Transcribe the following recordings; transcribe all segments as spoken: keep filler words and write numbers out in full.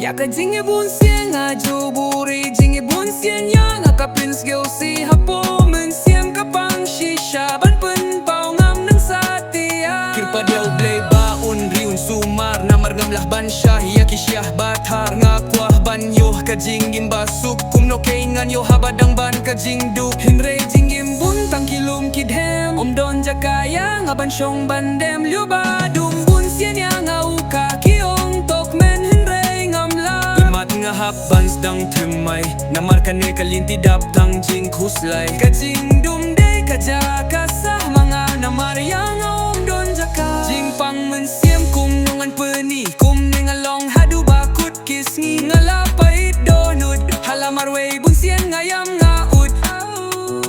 Ka jingïabun sien nga ju buri, jingïabun sien ïa nga ka pynsngewsih hapoh mynsiem, ka pang shisha ban pynpaw ngam nang satia. Kyrpad ïa U Blei ba un ri un sumar, namar ngam lah ban shah ïa ki shiah ba thar. Nga kwah ban ïoh ka jingim ba suk, kumno kein ngan ïoh haba dang ban ka jingduk. Hynrei jingim bun tang ki lum ki dem, ym don jaka ïa nga ban shong ban dem. Lyu ba dum bun sien ïa nga u ka ki ong tok men, hynrei ngam lah. Imat nga hap ban sdang thymmai, namar kane ka lynti dap tang jingkhuslai. Ka jingdum dei ka jaka sah ma nga, namar ïa nga ym don jaka. Jingpang mynsiem kumno ngan pyni, kumne nga long haduh ba kut ki sngi. Nga la pait dohnud ha la marwei, bun sien nga ïam nga ud.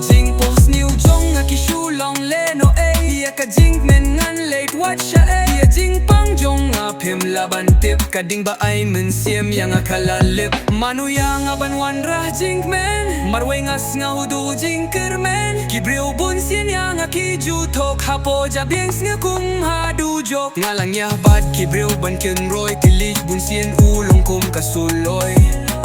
Jingphohsniew jong nga ki shu long lehnohei, ïa ka jingkmen ngan leit wad shaei. Ïa jingpang jong nga phim lah ban tip, ka ding ba ai mynsiem ïa nga ka la lip. Mano ïa nga ban wanrah jingkmen, marwei nga sngew u duh jingkyrmen. Ki briew bun sien ïa nga ki ju thok hapoh jabieng, sngew kum haduh jop. Nga la ngiah bad ki briew ban kynroi, tylli bun sien u long kum ka suloi.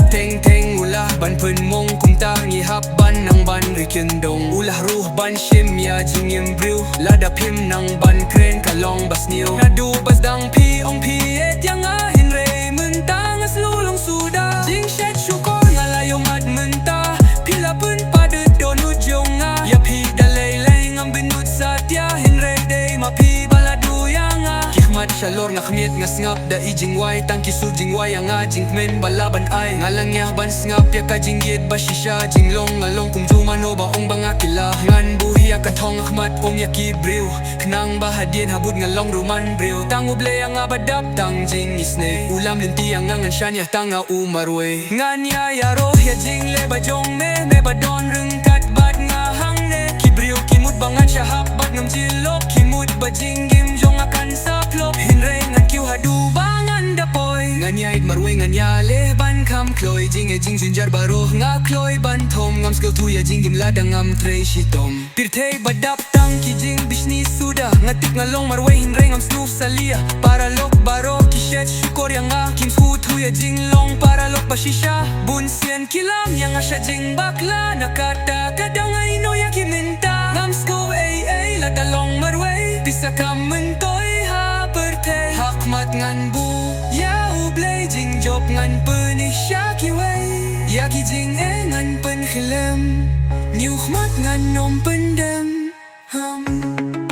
Teng teng u lah ban pynmong, kumta ngi hap ban nang ban ri kyndong. U lah ruh ban shim ïa jingim briew, lada phim nang ban kren ka long ba sniew. Naduh ba sdang phi ong phi ïeit ïa nga, hynrei mynta nga slu long suda. Jingshet shukor nga la ïohmad mynta, phi la pynpaw dohnud jong nga. Ïa phi da lei lei ngam bynnud satia, hynrei dei ma phi ba la duh ïa nga. Ki khmat shalor nga khmied, nga sngap da i jingwai, tang ki sur jingwai ïa nga, jingkmen ba lah ban ai. Nga la ngiah ban sngap ïa ka jingïeit ba shisha, jinglong nga long kumjuh, mano ba ong ba nga kylla. Ngan buh ïa ka thong ha khmat, ong ïa ki briew, khnang ba hadien habud nga long ruh man briew. Tang U Blei ïa nga ba dap tang jingisynei, u lam lynti ïa nga ngan shaniah tang ha u marwei. Ngan ïa ïaroh ïa jingleh ba jong me, me ba don ryngkat bad nga hangne. Ki briew ki mut ba ngan shah hap bad ngam jyllop, ki mut ba jingim jong nga kan sa phlop, hynrei ngan kiew haduh ba ngan da poi. Ngan ïaid marwei, ngan ïaleh ban kham kloi, jingeh jingjynjar baroh nga kloi ban thom. Ngam sngewthuh ïa jingim lada ngam trei shitom. Pyrthei ba dap tang ki jingbishni suda, nga tip nga long marwei hynrei ngam sngewsalia. Paralok baroh ki shet shukor ïa nga, kim sngewthuh ïa jinglong paralok ba shisha. Bun sien ki lam ïa nga sha jingbakla, na kata ka daw nga ïehnoh ïa ki mynta. Ngam sngewsih ei ei lada long marwei, pisa kam myntoi ha pyrthei. Ha khmat ngan buh ïa U Blei, jingjop ngan pyni sha kiwei. Ïa ki jingeh ngan pynkhyllem, hynñiew khmat ngan ym pyndem. Hmm.